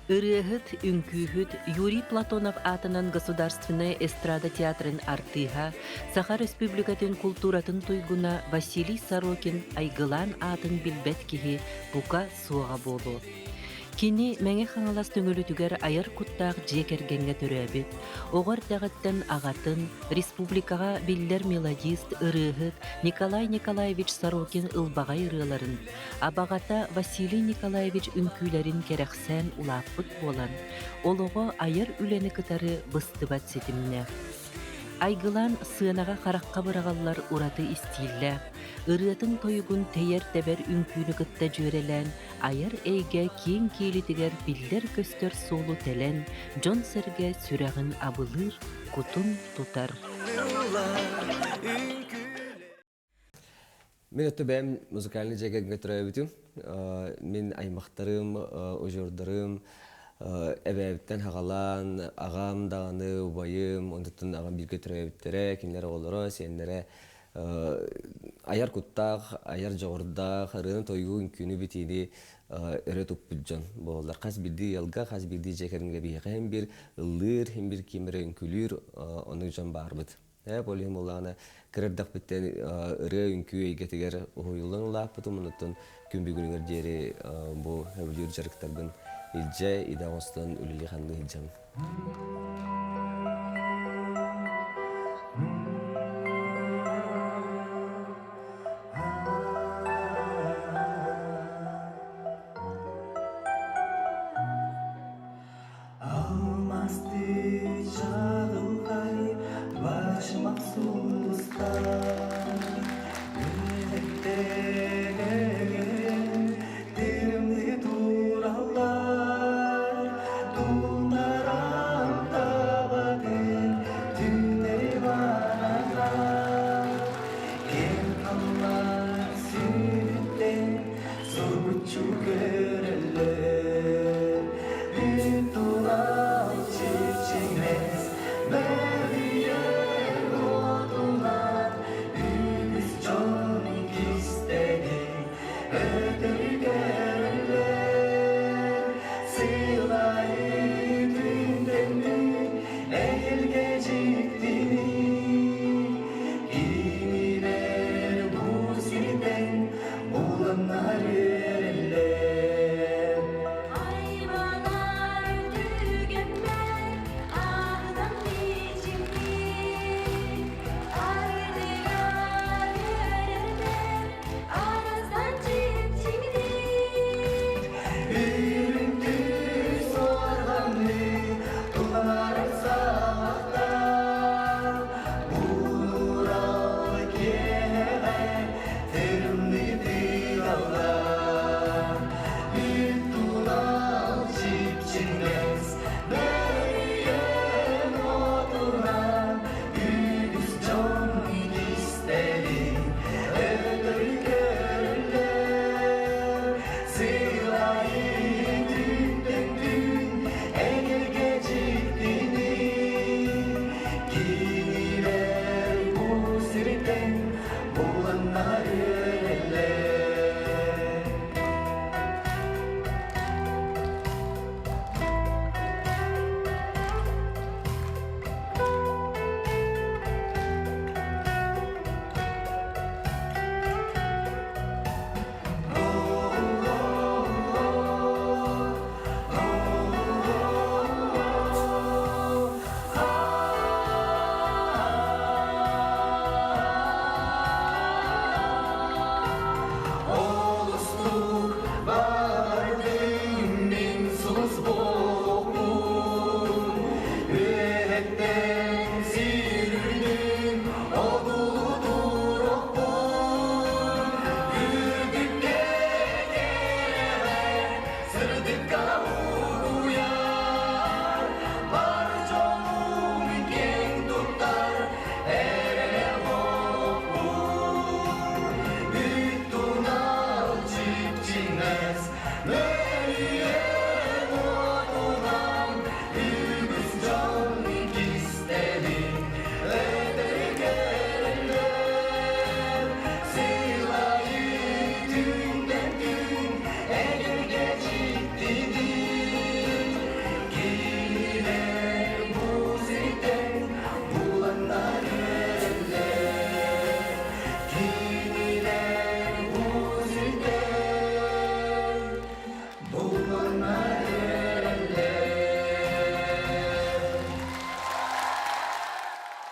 Ырыаһыт, үҥкүүһүт Юрий Платонов аатынан Государственнай эстрада театрын артыыһа, Саха Республикатын култууратын туйгуна Василий Сорокин айгылаан аатын билбэт киһи бука суоҕа буолуо. Кини Мэҥэ Хаҥалас Төҥүлүтүгэр айар куттаах дьиэ кэргэҥҥэ төрөөбүт, оҕо эрдэҕиттэн аҕатын, республикаҕа биллэр мелодист, ырыаһыт Николай Николаевич Сорокин ылбаҕай ырыаларын, абаҕата Василий Николаевич үҥкүүлэрин кэрэхсээн улааппыт буолан, олоҕо айар үлэни кытары быстыбат ситимнээх. Айгылаан сыанаҕа харахха быраҕаллар ураты истииллээх, ырыатын-тойугун тэйэр-тэбэр үҥкүүнү кытта дьүөрэлээн, айар эйгэ киэҥ киэлитигэр биллэр-көстөр суолу тэлэн, дьон-сэргэ сүрэҕин абылыыр, кутун тутар. Мин өттө бэйэм музыкальный дьиэ төрөөбүтүм. Мин аймахтарым, удьуордарым эбээбиттэн хаҕалаан, аҕам даҕаны, убайым, онтуттан аҕам бииргэ төрөөбүттэрэ, кинилэр оҕолоро, сиэннэрэ айар куттаах, айар дьоҕурдаах, ырыаны-тойугу, үҥкүүнү-битиини өрө туппут дьон буолаллар. Хас биирдии ыалга, хас биирдии дьиэ кэргэҥҥэ биһиэхэ иһин биир ыллыыр, иһин биир ким эрэ үҥкүүлүүр, оннук дьон баарбыт. Ол иһин буоллаҕына кыра эрдэхпиттэн ырыа-үҥкүү эйгэтигэр уһуйуллан улааппытым, онуттан күн бүгүнүгэр диэри бу сөбүлүүр дьарыктарбын илдьэ, идэ оҥостон үлэлии-хамныы сылдьабын. Алмасты чағылдай башмақ сулустар Үміттенеген терімді туралар Тунаран.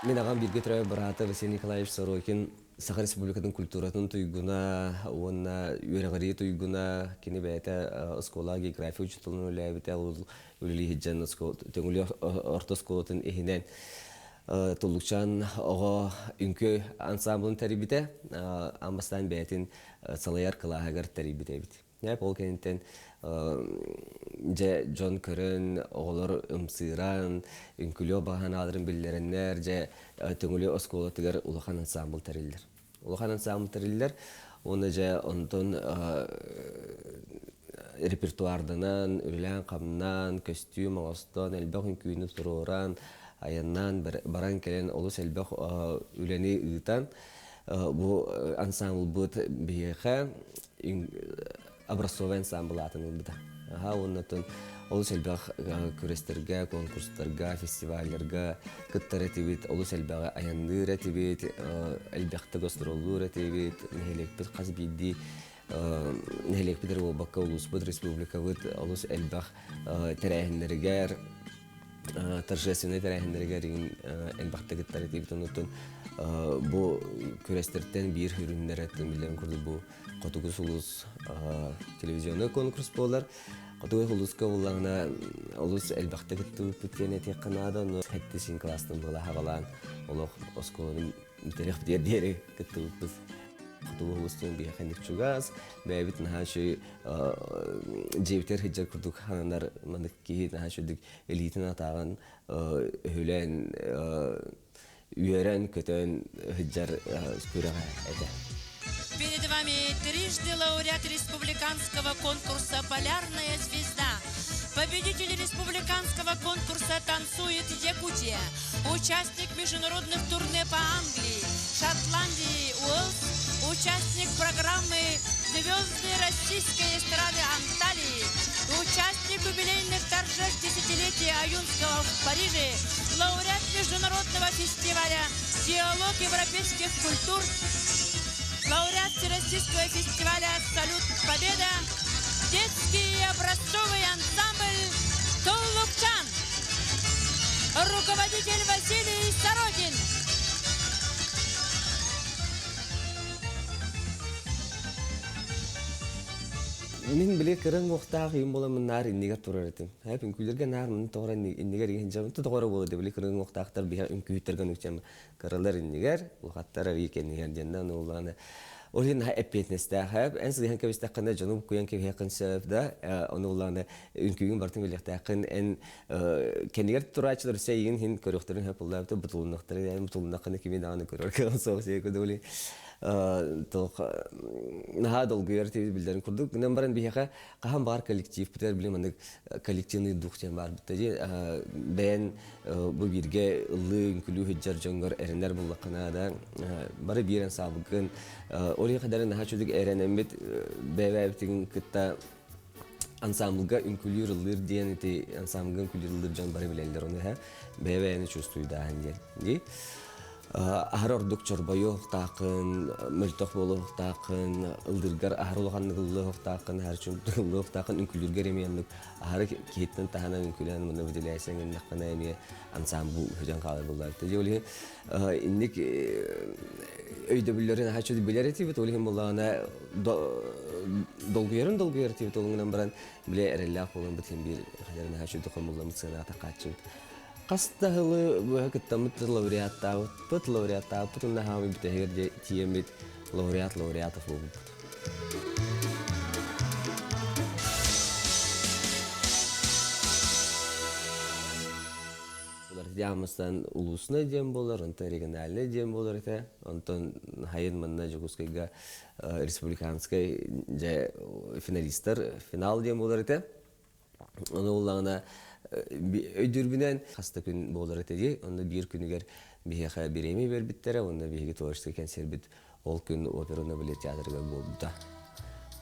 Мин аҕам бииргэ төрөөбүт быраата Василий Николаевич Сорокин Саха Республикатын культуратын туйгуна уонна үөрэҕирии туйгуна, кини бэйэтэ оскуола география учууталынан үлэлээбитэ, ол үлэлии сылдьан Төҥүлү орто оскуолатын иһинэн Туллукчаан оҕо үҥкүү ансамблын тэрийбитэ, аан бастаан бэйэтин салайар кылааһыгар тэрийбит эбит. Ол кэнниттэн дьэ дьон көрөн, оҕолор ымсыыран, үҥкүлүө баҕанааларын биллэрэннэр, дьэ Төҥүлү оскуолатыгар улахан ансамбл тэриллэр. Улахан ансамбл тэриллэр уонна дьэ онтон репертуарданан, үлэлээн-хамнаан, көстүүм оҥостон, элбэх үҥкүүнү туруоран, айаннаан баран кэлэн олус элбэх үлэни ыытан, бу ансамблбыт биһиэхэ образцовай ансамбл аатын ылбыта. Аха уонна олус элбэх күрэстэргэ, конкурстарга, фестивалларга кыттар этибит, олус элбэҕи айанныыр этибит, элбэхтэ гастроллуур этибит, нэһилиэкпит хас биирдии нэһилиэкпит эрэ буолбакка улууспут, республикабыт олус элбэх тэрээһиннэригэр торжественнай тэрээһиннэригэр игин элбэхтэ кыттар этибит. Оннуттан бу күрэстэртэн биир үрүннэрэ биллэрин курдук бу Хотугу сулус телевизионный конкурс буолар. Хотугу сулуска буллаҕына олус элбэхтэ кыттыбыппыт диэн этиэххэ наада. Ону сэттисин кылаастан буола хаҕалаан олох оскуоланы бүтэриэх диэр диэри кыттыбыппыт. Хотугу сулус диэн биһиэхэ инник чугас, бэйэбит наһаа үчүгэй дьиэбитигэр сылдьар курдук хананар маннык киһи наһаа үчүгдүк илиитин атааҕын өһүлээн үөрэн-көтөн сылдьар күрэҕэ этэ. Перед вами трижды лауреат республиканского конкурса «Полярная звезда», победитель республиканского конкурса «Танцует Якутия», участник международных турне по Англии, Шотландии, Уэльс, участник программы «Звезды российской эстрады Анталии», участник юбилейных торжеств десятилетия Аюнского в Париже, лауреат международного фестиваля «Диалог европейских культур», лауреат Всероссийского фестиваля «Салют Победа», детский образцовый ансамбль «Туллукчан», руководитель Василий Сорокин. Мин били кыраҥ уохтаах үйүм буоламмын наар иннигэр турар этим. Хэп үҥкүүлэргэ наар муну тоҕо иннигэр иһин дьон тоҕо буола били кыраҥ уохтаахтар биһэ үҥкүүттэргэ үҥчэм кыралар иннигэр улахаттар арыы кэннигэр диэннэ аны улааны ол иһин наһаа эппиэтинэстээх хэп эн сыыһан кэбистэххинэ дьону буккуйан кэбиһиэххин сөп да ону улааны үҥкүүгүн барытын билиэхтээххин эн кэннигэр турааччылар өссө эйигин иһин көрүөхтэрин сөп буоллаабыта бутулуннахтара эн бутулуннаххына кими даҕаны көрөр кыаҕын суох сиэкэ туох наһаа долгуйар тиби биллэрин курдук гынан баран биһиэхэ хаһан баар коллективпытыгар били маннык коллективный дух диэн баар битта дии бэйэн бу бииргэ ыллыы үҥкүлүү сылдьар дьоҥҥор эрэнэр буллаххына да бары биир ансаабыккын ол иһин хадары наһаа чудук эрэнэммит бэйэбэбитин кытта ансамблга үҥкүлүүр ыллыыр диэн ити ансамблга үҥкүлүүр ыллыыр дьон бары билэллэр ону иһэ бэйэ-бэйэни чувствуйдааһын диэн дии аһар ордук чорбойуохтааххын мөлтөх буолуохтааххын ыллыыргар аһар улаханнык ыллыахтааххын аһар чуҥтук ыллыахтааххын үҥкүлүүргэр эмиэ оннук аһары киһиттэн таһынан үҥкүлээн муна выделяйсаҥ гыннаххына эмиэ ансамбл үһүдэн хаалар буоллаах дии ол иһин инник өйдөбүллэрин аһа чуду билэр этибит ол иһин буоллаҕына долгуйарын долгуйар этибит ол гынан баран билэ эрэллээх буолан бит биир хадарын аһа чуду хомулламмыт сыанаата хааччыбыт хас да сылы быһа кыттаммыт лауреаттаабыппыт лауреаттаабыппыт уонна хаамый бүтэһигэр тиийэммит лауреат лауреатов буолбуппут Диамыстан улуусунай диэн буолар, онтон региональнай диэн буолар этэ. Онтон хайын манна Дьокуускайга республиканскай дьэ финалистар финал диэн буолар этэ. Ону буллаҕына өйдүүрбүнэн хас да күн буолар этэ дии. Онно биир күнүгэр биһиэхэ бириэмийэ биэрбиттэрэ уонна биһиги творческий кэнсиэрбит Ол күн операны билет театрыгар буолбута.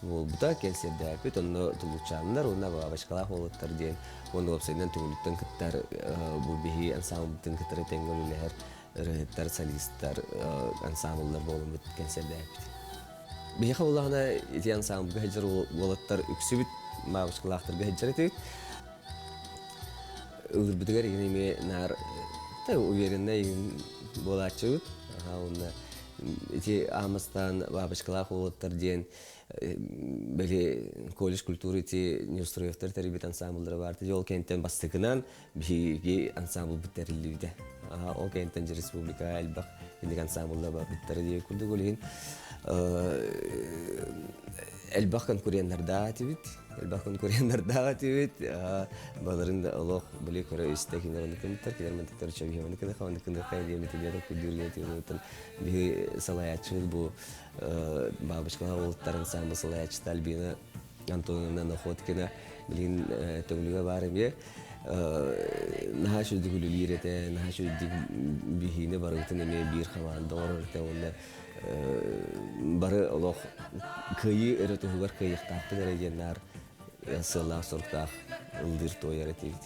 Буолбута, кэнсиэрдээппит, онно туллукчааннар уонна бабочкалаах уолаттар диэн уонна уопсайынан түҥүлүттэн кыттар бу биһи ансамблбытын кытары тэҥҥэ үлэлэһэр ырыаһыттар, солистар, ансамбллар буоламмыт кэнсиэрдээппит. Биһиэхэ буоллаҕына ити ансамблга сылдьар уолаттар үксүбүт бабочкалаахтарга сылдьар этибит. Ылырбытыгар игин эмиэ наар Уверенный буолааччыбыт. Уонна ити аамастаан бабочкалаах уолаттар диэн били колледж культуры ити Неустроевтар тэрийбит ансамбллара баар. Ол кэнниттэн бастакынан биһиги ансамблбыт тэриллибитэ. Ол кэнниттэн республика элбэх инник ансамбллар барбыттара диye курдук ол иһин элбэх конкуреннардаах этибит. Элбэх конкуреннардаах этибит. Баларын да олох били көрө истэ кинилэр оннук кымыттар, кинилэр мантыктар чөбүһэ оннук кыныха, оннук кыныха диэмити диэт күйдүүр диэтин биһи салайааччыбыт бу бабочкалар уолаттар ансамбл салайааччыта Альбина Антоновна Находкина билигин Төҥүлүгэ баар эмиэ наһаа үчүгдүк үлэлиир этэ, наһаа үчүгдүк биһиини барыбытын эмиэ биир хамаанда оҥорор этэ уонна бары олох кыайыы эрэ туһугар кыайыахтаахпыт эрэ диэн наар сыаллаах-соруктаах ыллыыр туойар этибит.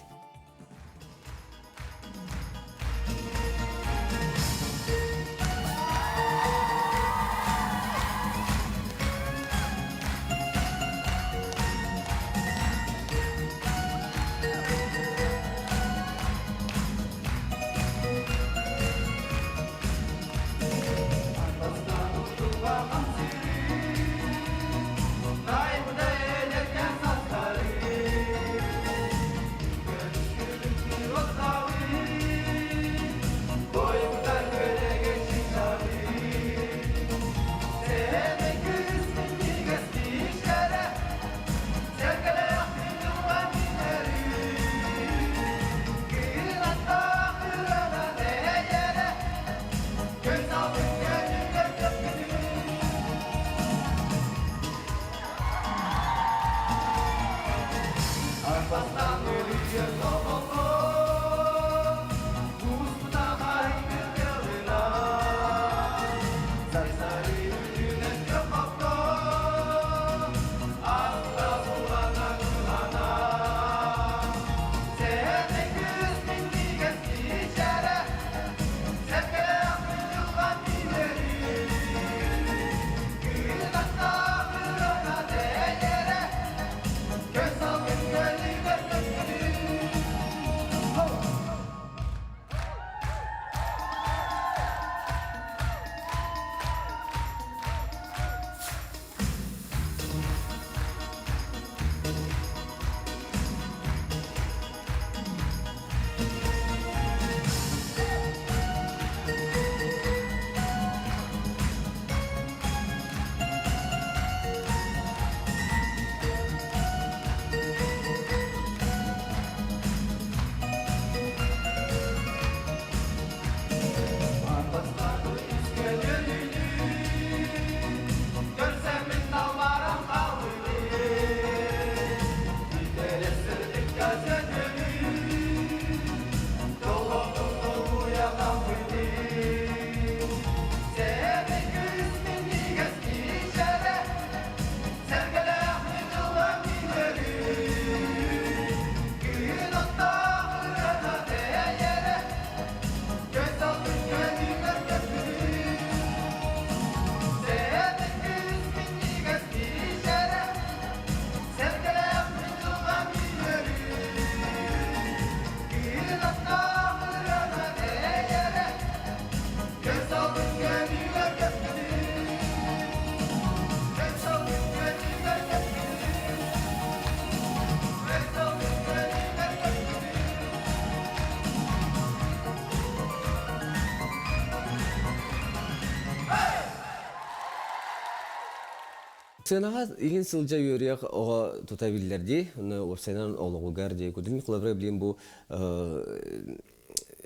Сыанаҕа игин сылдьа үөрүйэх оҕо тута биллэр дии. Онно уопсайынан олоҕугар дии. Кудум холобура билим бу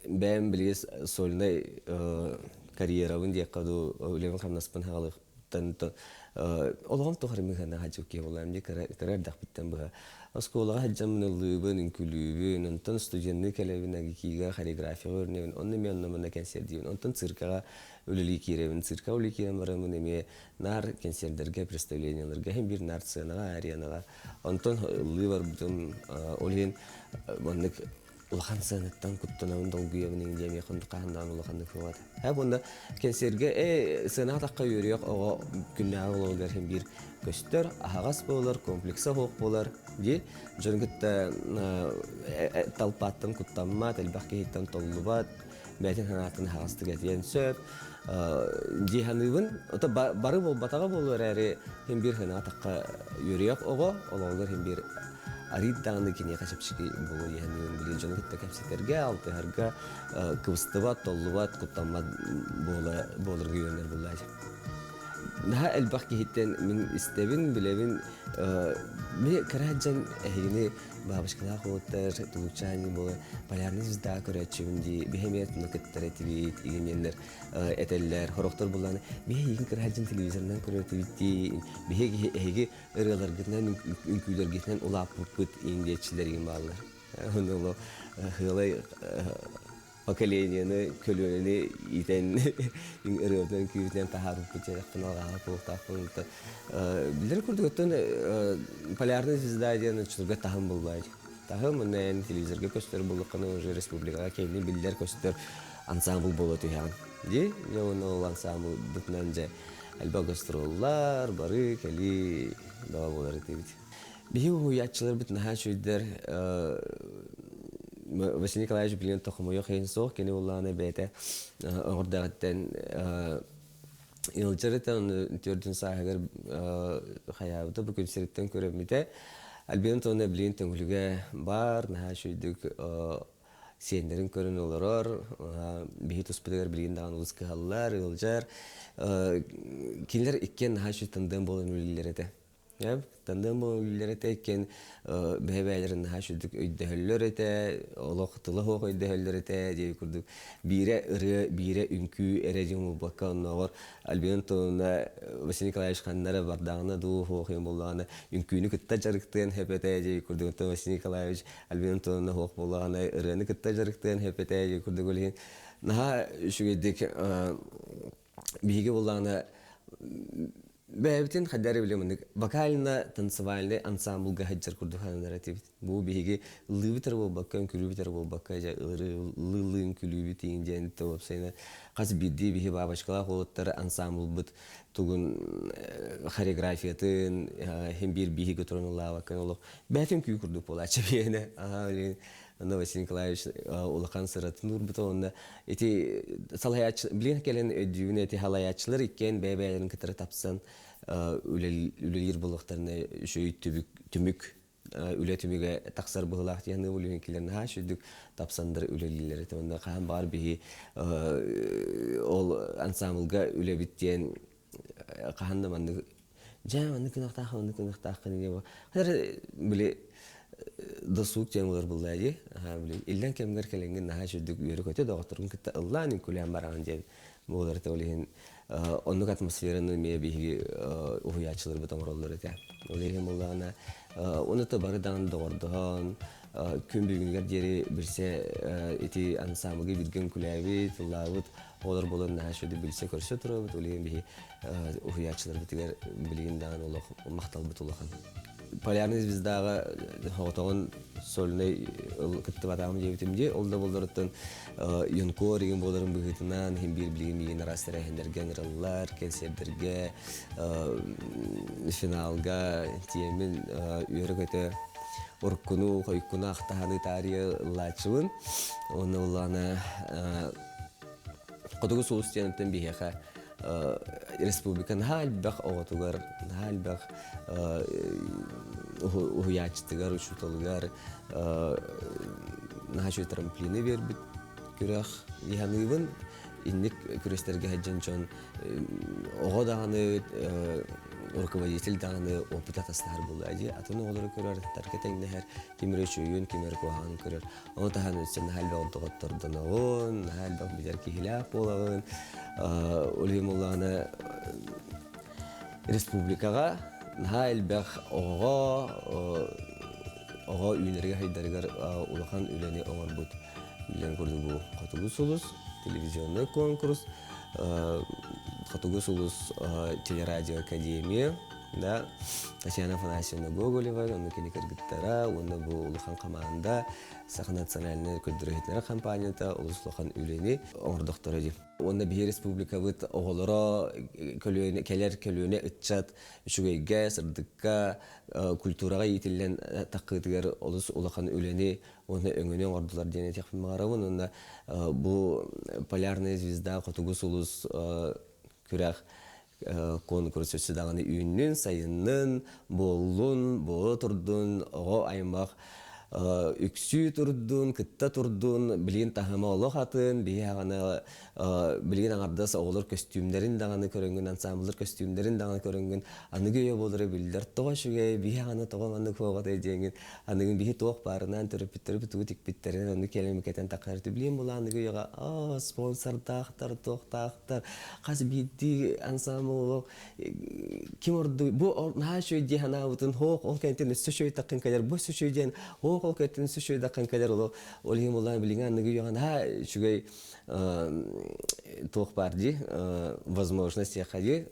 бэйэм билигин сольнай карьерабын диэххэ дуу үлэбин-хамнаспын хаалыахтан олоҕум тухары мыһана хадьык киһи буолаам дии кыра эрдэхпиттэн быһа оскуолаҕа сылдьаммын ыллыыбын үҥкүүлүүбүн онтон студенныы кэлэбин АГИКИга хореографияҕа үөрэнэбин онно эмиэ онно-манна кэнсиэрдиибин онтон циркаҕа үлэлии киирэбин циркаҕа үлэлии киирэн бараммын эмиэ наар кэнсиэрдэргэ представлениеларга иһин биир наар сценаҕа аренаҕа онтон ыллыы барбытым ол иһин маннык улахан сыанаттан куттанабын, долгуйабын иҥ диэн миэхэ хаһан улаханнык суоҕа. Һэ буонна кэнсиэргэ ээ сыанаҕа тахха үөрүйэх оҕо күннээҕи олоҕугар иһин биир көстөр, аһаҕас буолар, комплекса суох буолар дии. Дьон кытта талпааттан куттаммат, элбэх киһиттэн толлубат. Бэйэтин санаатын аһаҕастык этиэн сөп. Дии саныыбын. Ото бары буолбатаҕа буолуо эрээри, син биир санаатахха үөрүйэх оҕо, олоҕугар син биир арыый даҕаны киниэхэ чэпчэки буолуо дии саныыбын. Били дьону кытта кэпсэтэргэ, алтыһарга кыбыстыбат, толлубат, куттаммат буола буоларга үөрэнэр буоллааччы. Наһаа элбэх киһиттэн мин истэбин, билэбин. Мин кыра дьон эһигини бабушкалаах уолаттар тулучаани буола полярный звезда көрөөччүбүн дии биһи эмиэ туна кыттар этибит игиннэр этэллэр хорохтор буллааны биһи эйигин кыра дьон телевизорынан көрөөтүбүт дии биһи эһиги ырыаларгытынан үҥкүүлэргитинэн улааппыппыт иин диэччилэр игин бааллар ону хыалай поколениены, көлүөнэни иитэн ырыатынан күүтүнэн таһаарбыппыт диэтэхпин алҕаһа туохтаахпын билэр курдук оттон полярная звезда диэн оччолорго таһым буллаай таһым уонна эн телевизорга көстөр буллаххына уже республикаҕа киэҥник биллэр көстөр ансамбль буола түһэҕин дии дьэ уонна ол ансамблбытынан дьэ элбэх гастроллар бары кэлии бөҕө буолар этибит. Биһи уһуйааччыларбыт наһаа үчүгэйдэр. Василий Николаевич билигин тохомойох иһин суох, кини улаана бэйэтэ оҕордоҕуттан ыалдьар төрдүн сааһыгар хайаабыта бу күн сириттэн көрөммүтэ. Альбина Антоновна билигин төҥүлүгэ баар, наһаа үчүгэйдик сиэннэрин көрөн олорор, биһи туспутугар билигин даҕаны олус кыһаллар, ыалдьар. Кинилэр иккиэн наһаа үчүгэй тандем буолан үлэлииллэр этэ. Тандем буолан этэ иккиэн бэйэ-бэйэлэрин наһаа үчүгдүк өйдөһөллөр этэ, олох тыла суох өйдөһөллөр этэ диэби курдук биирэ ырыа, биирэ үҥкүү эрэ диэн буолбакка оннооҕор Альбина Антоновна Василий Николаевич ханна эрэ бардаҕына дуу, суох юм буоллаҕына үҥкүүнү кытта дьарыктыан сөп этэ диэби курдук оттон Василий Николаевич Альбина Антоновна суох буоллаҕына ырыаны кытта дьарыктыан сөп этэ диэби курдук ол иһин наһаа үчүгэйдик биһиги буоллаҕына бэйэбитин хайдах эрэ билим маннык вокально-танцевальный ансамблга сылдьар курдук сананар этибит. Бу биһиги ыллыыбыт эрэ буолбакка, үҥкүүлүүбүт эрэ буолбакка, дьэ ыллыы-ыллыы үҥкүүлүүбүт иин диэн уопсайынан хас биирдии биһи бабочкалаах уолаттар ансамблбыт тугун хореографиятын иһин биир биһиги туран ыллаабакка олох бэйэтин үҥкүү курдук буолааччы биһиэнэ. Онно Василий Николаевич улахан сыратын уурбута уонна ити салайааччы билигин кэлэн өйдүүбүн ити салайааччылар иккиэн бэйэ-бэйэлэрин кытары тапсан үлэлиир буолуохтарына үчүгэй түбүк түмүк үлэ түмүгэ тахсар быһыылаах диэн билигин килэр наһаа үчүгдүк тапсандар үлэлииллэр этэ уонна хаһан баҕар биһи ол ансамблга үлэбит диэн хаһан да маннык дьэ маннык гыныахтаах маннык гыныахтааххын диye били досуг диэн булар буллаа дии били иллэҥ кэмҥэр кэлэҥҥин наһаа үчүгдүк үөрэ-көтө доҕотторгун кытта ыллаан үҥкүүлээн бараҕын диэн буолар этэ ол иһин оннук атмосфераны эмиэ биһиги уһуйааччыларбыт оҥороллор этэ ол иһин буоллаҕына ону то бары даҕаны доҕордоһон күн бүгүнүгэр диэри билсэ ити ансамблга бииргэ үҥкүүлээбит ыллаабыт оҕолор буолан наһаа үчүгдүк билсэ-көрсө турабыт ол иһин биһи уһуйааччыларбытыгар билигин даҕаны олох махталбыт улахан. Полярный звездаҕа соҕотоҕун сольнай кыттыбатаҕым диэбитим дии. Ол да буолларыттан юнкор игин буоларын быһыытынан иһин биир билигин миигин араас тэрээһиннэргэ ыҥыраллар, кэнсиэрдэргэ, финалга тиэмин үөрэ-көтө уруккуну, хойуккуну ахтаһаны таарыйа ыллааччыбын. Уонна улаана Хотугу сулус диэнтэн биһиэхэ республика наһаа элбэх оҕотугар, наһаа элбэх уһуйааччытыгар, учууталыгар наһаа үчүгэй трамплины биэрбит күрэх дии Инник күрэстэргэ сылдьан дьон оҕо даҕаны, руководитель даҕаны опыт атастаһар буолуо дии. Атын оҕолору көрөр, аттарга тэҥнэһэр, ким эрэ үчүгэйин, ким эрэ куһаҕанын көрөр. Ону таһынан өссө наһаа элбэх доҕоттордоноҕун, наһаа элбэх билэр киһилээх буолаҕын. Ол иһин буоллаҕына республикаҕа наһаа элбэх оҕоҕо оҕо үүнэригэр-сайдарыгар улахан үлэни оҥорбут билэн курдук бу Хотугу сулус телевизионный конкурс, Хотугу сулус телерадиоакадемия. Да, Татьяна Афанасьевна Гоголева, онно кини кыргыттара, уонна бу улахан хамаанда Саха национальнай көрдөрөһүтнэрэ компанията олус улахан үлэни оҥордохторо дии. Уонна биһи республикабыт оҕолоро көлүөнэ, кэлэр көлүөнэ ыччат үчүгэйгэ, сырдыкка, культураҕа иитиллэн таххыытыгар олус улахан үлэни уонна өҥөнү оҥордулар диэн этиэхпин баҕарабын. Уонна бу «Полярная звезда» хотугу сулус күрэх куонкурус өссө даҕаны үүннүн, сайыннын, буоллун, буола турдун, оҕо аймах үксүү турдун, кытта турдун, билигин таһыма олох атын, биһи аҕаны билигин аҥардас оҕолор көстүүмнэрин даҕаны көрөҥҥүн, ансамбллар көстүүмнэрин даҕаны көрөҥҥүн, аныгы үйэ буолара биллэр, тоҕо үчүгэй, биһи аҕаны тоҕо маннык хуоҕатай диэҥҥин, аныгы биһи туох баарынан төрөппүттэрбит тугу тикпиттэрин ону кэлэн кэтэн таххар билиэн була аныгы үйэҕэ аа спонсордаахтар, туохтаахтар, хас биирдии ансамбль ким ордук бу наһаа үчүгэй дии санаабытын хоох ол кэнтин өссө үчүгэй таххын кэлэр бу өссө үчүгэй диэн хоох ол кэнтин өссө үчүгэй таххын кэлэр ол ол иһин буллаан билиҥҥи аныгы үйэҕэ наһаа үчүгэй туох баар дии возможность диэххэ дии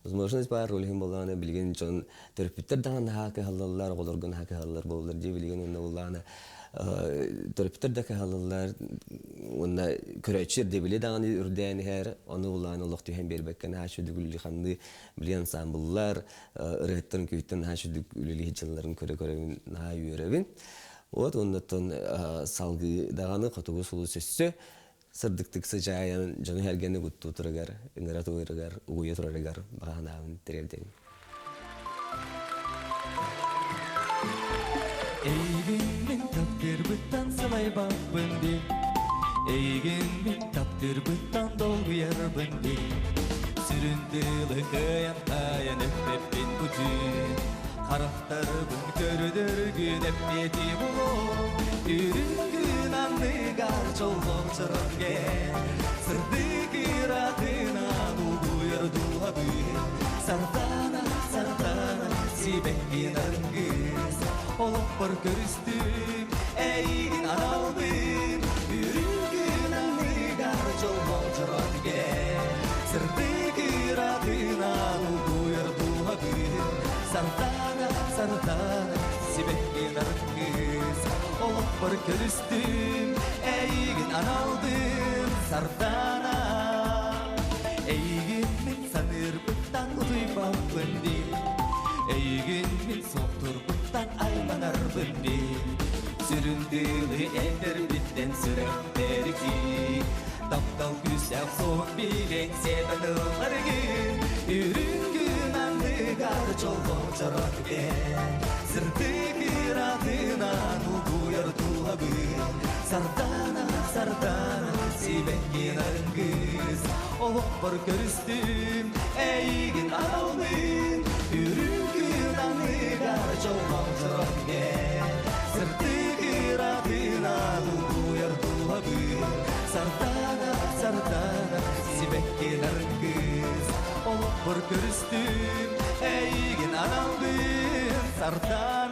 возможность баар ол иһин буоллаҕына билигин дьон төрөппүттэр даҕаны наһаа кыһаллаллар оҕолорго наһаа кыһаллар буоллар дии билигин уонна буллаҕына төрөппүттэр да кыһаллаллар уонна көрөөччү ирдэбили даҕаны үрдээн иһэр ону булаан олох түһэн биэрбэккэ наһаа үчүгэй үлэлии билигин ансамбллар ырыаһыттарын күүттэн наһаа үчүгэй үлэлии дьылларын көрө-көрөбүн наһаа үөрэбин вот оннуттан салгыы даҕаны хотугу сулус өссө сырдыктык сыдьаайан дьону-сэргэни куттуу турарыгар ыҥыра турарыгар угуйа турарыгар баҕа санаабын тириэрдэбин. Эйигин мин таптыырбыттан сылайбаппын дии Эйигин мин таптыырбыттан долгуйарбын дии Сүрүн тылы кыайан таайан эппэппин бу түүн Харахтарбын көрдөргүн эппиэти булуом Үрүҥ күн анныгар дьоллоох чорорге Сырдык ыратынан улуйар дууһабын Сардаана, сардаана, сибэкки нарынгыс Олохпор көрүстүм, эйигин аналбын Үрүҥ күн анныгар дьоллоох чорорге Сырдык ыратынан улуйар дууһабын Сардаана, сардаана, сибэкки нарынгыс Олохпор көрүстүм, эйигин аналбын Сардаана Эйигин мин саныырбыттан утуйбаппын дии Эйигин мин суохтурбуттан айманарбын дии Сүрүн тыылы этэрбиттэн сүрэхтэритии Таптал күүстээх суох билэн сиэтэн ыларгын Үрүҥ күн анныгар дьоллоох дьоротген Сырдык ыратынан угуйар дууһабын Сардаана, сардаана, сибэкки нарынгыс Олохпор көрүстүм, эйигин аналбын Үрүҥ күн аныгар дьоллоох дьоротген Сырдык ыратынан угуйар дууһабын Сардаана, сардаана, сибэкки нарынгыс Олохпор көрүстүм, эйигин аналбын Сардаана.